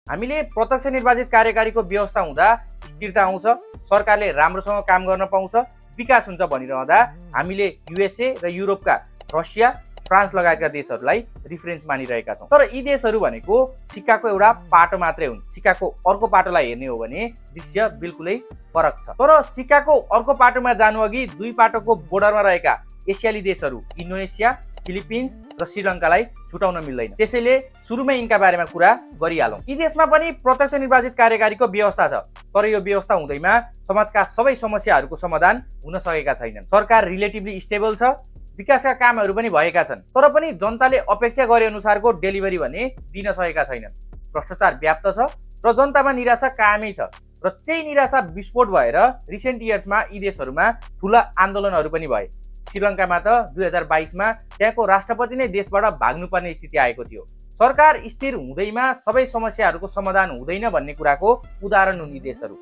हामीले प्रत्यक्ष निर्वाचित कार्यकारीको व्यवस्था हुँदा स्थिरता आउँछ, सरकारले राम्रोसँग काम गर्न पाउँछ, विकास हुन्छ भनिरहँदा हामीले युएसए र युरोपका रसिया, फ्रान्स लगायतका देशहरूलाई रिफरेन्स मानिरहेका छौँ। तर यी देशहरू भनेको सिक्काको एउटा पाटो मात्रै हुन्। सिक्काको अर्को पाटोलाई हेर्ने हो भने दृश्य बिल्कुलै फरक छ। तर सिक्काको अर्को पाटोमा जानु अघि दुई पाटोको बोर्डरमा रहेका एसियाली देशहरू इन्डोनेसिया, फिलिपिन्स र श्रीलङ्कालाई छुटाउन मिल्दैन। त्यसैले सुरुमै यिनका बारेमा कुरा गरिहालौँ। यी देशमा पनि प्रत्यक्ष निर्वाचित कार्यकारीको व्यवस्था छ, तर यो व्यवस्था हुँदैमा समाजका सबै समस्याहरूको समाधान हुन सकेका छैनन्। सरकार रिलेटिभली स्टेबल छ, विकासका कामहरू पनि भएका छन्, तर पनि जनताले अपेक्षा गरे अनुसारको डेलिभरी भने दिन सकेका छैनन्। भ्रष्टाचार व्याप्त छ र जनतामा निराशा कायमै छ र त्यही निराशा विस्फोट भएर रिसेन्ट इयर्समा यी देशहरूमा ठुला आन्दोलनहरू पनि भए। श्रीलङ्कामा त 2022मा त्यहाँको राष्ट्रपति नै देशबाट भाग्नुपर्ने स्थिति आएको थियो। सरकार स्थिर हुँदैमा सबै समस्याहरूको समाधान हुँदैन भन्ने कुराको उदाहरण हुन् यी देशहरू।